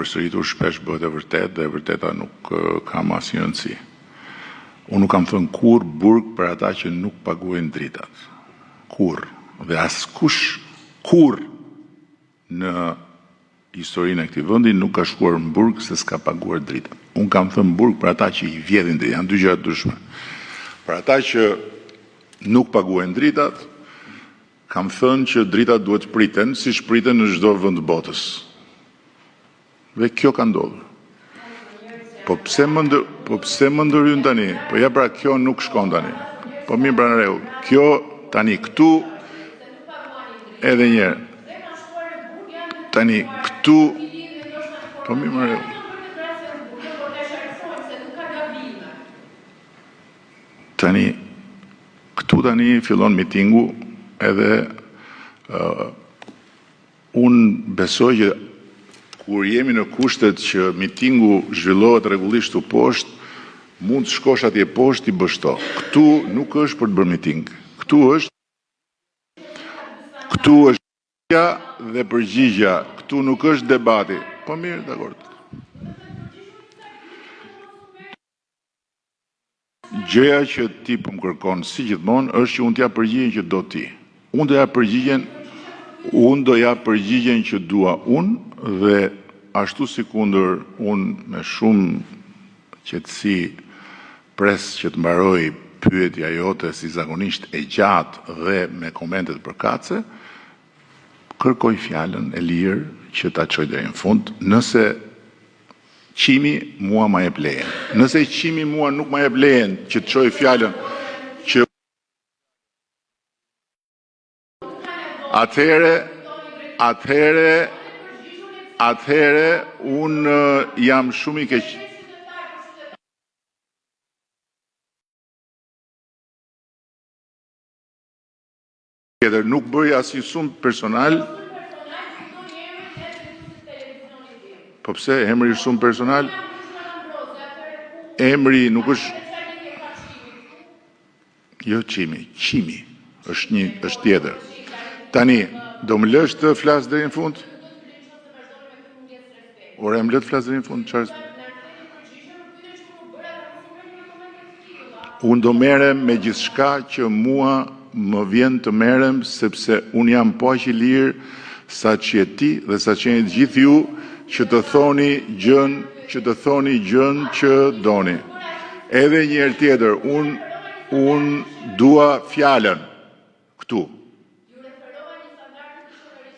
Përsëritur shpesh bëhet e vërtetë dhe e vërteta nuk ka më asnjë rëndësi. Unë nuk kam thënë kurrë burg për ata që nuk paguajnë dritat. Kurrë. Dhe askush kurrë në historinë e këtij vendi nuk ka shkuar në burg se s'ka paguar dritat. Unë kam thënë burg për ata që i vjedhin dritat, janë dy gjëra të ndryshme. Për ata që nuk paguajnë dritat, Kam thënë që dritat duhet të priten, siç priten në çdo vend të botës. Dhe kjo ka ndodhur. Po pse më ndër, po pse më ndërhyn tani? Po ja pra kjo nuk shkon tani. Po mirë pra në rregull. Kjo tani këtu edhe një herë. Tani këtu po mirë në rregull. Tani Këtu tani fillon mitingu edhe uh, unë besoj që kur jemi në kushtet që mitingu zhvillohet rregullisht këtu poshtë, mund të shkosh atje poshtë t'i bësh to. Këtu nuk është për të bërë miting. Këtu është këtu është dhe përgjigja, këtu nuk është debati. Po mirë, dakord. Gjëja që ti po më kërkon si gjithmonë është që unë të jap përgjigjen që do ti. Unë do jap përgjigjen, unë do jap përgjigjen që dua unë dhe ashtu sikundër unë me shumë qetësi pres që të mbarojë pyetja jote si zakonisht e gjatë dhe me komentet përkatëse, kërkoj fjalën e lirë që ta çoj deri në fund, nëse Qimi mua ma jep lejen. Nëse Qimi mua nuk ma jep lejen që të çoj fjalën që atëherë atëherë atëherë unë jam shumë i keq. Tjetër, nuk bëj asnjë sulm personal. Po pse emri është sulm personal? Emri nuk është Jo Çimi, Qimi është një është tjetër. Tani, do më lësh të flas deri në fund? Ore, më lë të flas deri në fund, çfarë? Unë do merrem me gjithçka që mua më vjen të merrem sepse unë jam po aq i lirë sa ç'je ti dhe sa ç'jeni të gjithë ju që të thoni gjënë, që të thoni gjënë që doni. Edhe një herë tjetër, unë unë dua fjalën këtu.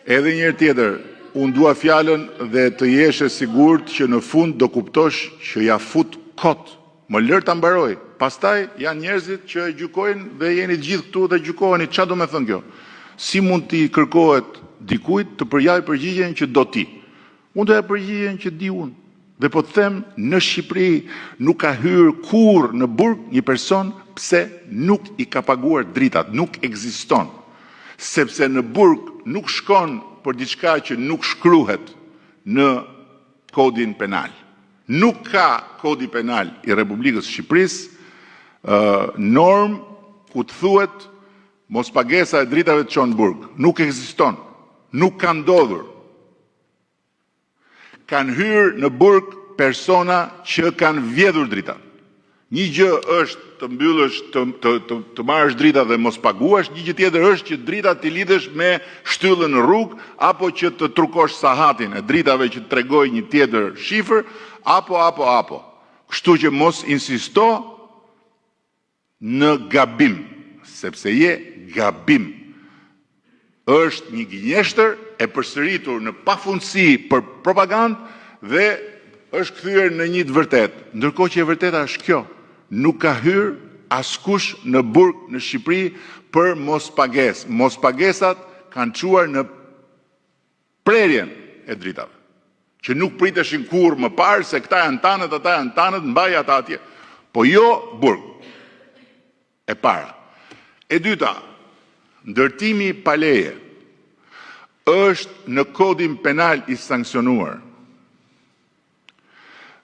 Edhe një herë tjetër, unë dua fjalën dhe të jesh e sigurt që në fund do kuptosh që ia fut kot. Më lër ta mbaroj. Pastaj janë njerëzit që e gjykojnë dhe jeni të gjithë këtu dhe gjykoheni. Ça do me thënë kjo? Si mund t'i kërkohet dikujt të përjapë përgjigjen që do ti? Unë do jap përgjigjen që di unë. Dhe po të them, në Shqipëri nuk ka hyrë kurrë në burg një person pse nuk i ka paguar dritat, nuk ekziston. Sepse në burg nuk shkon për diçka që nuk shkruhet në kodin penal. Nuk ka kodi penal i Republikës së Shqipërisë normë ku të thuhet mospagesa e dritave të çon në burg. Nuk ekziston. Nuk ka ndodhur. Kanë hyrë në burg persona që kanë vjedhur dritat. Një gjë është të mbyllësh, të të të, të marrësh drita dhe mos paguash, një gjë tjetër është që dritat t'i lidhësh me shtyllën në rrugë apo që të trukosh sahatin e dritave që të tregojë një tjetër shifër apo apo apo. Kështu që mos insisto Në gabim, sepse je gabim. Është një gënjeshtër e përsëritur në pafundësi për propagandë dhe është kthyer në një të vërtetë. Ndërkohë që e vërteta është kjo, nuk ka hyrë askush në burg në Shqipëri për mospagesë. Mospagesat kanë çuar në prerjen e dritave, që nuk priteshin kurrë më parë se këta janë tanët, ata janë tanët, mbaj ata atje. Po jo burg. E para. E dyta, ndërtimi pa leje është në kodin penal i sanksionuar.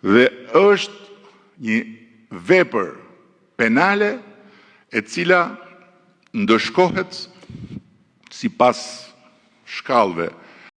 Dhe është një vepër penale e cila ndëshkohet sipas shkallëve.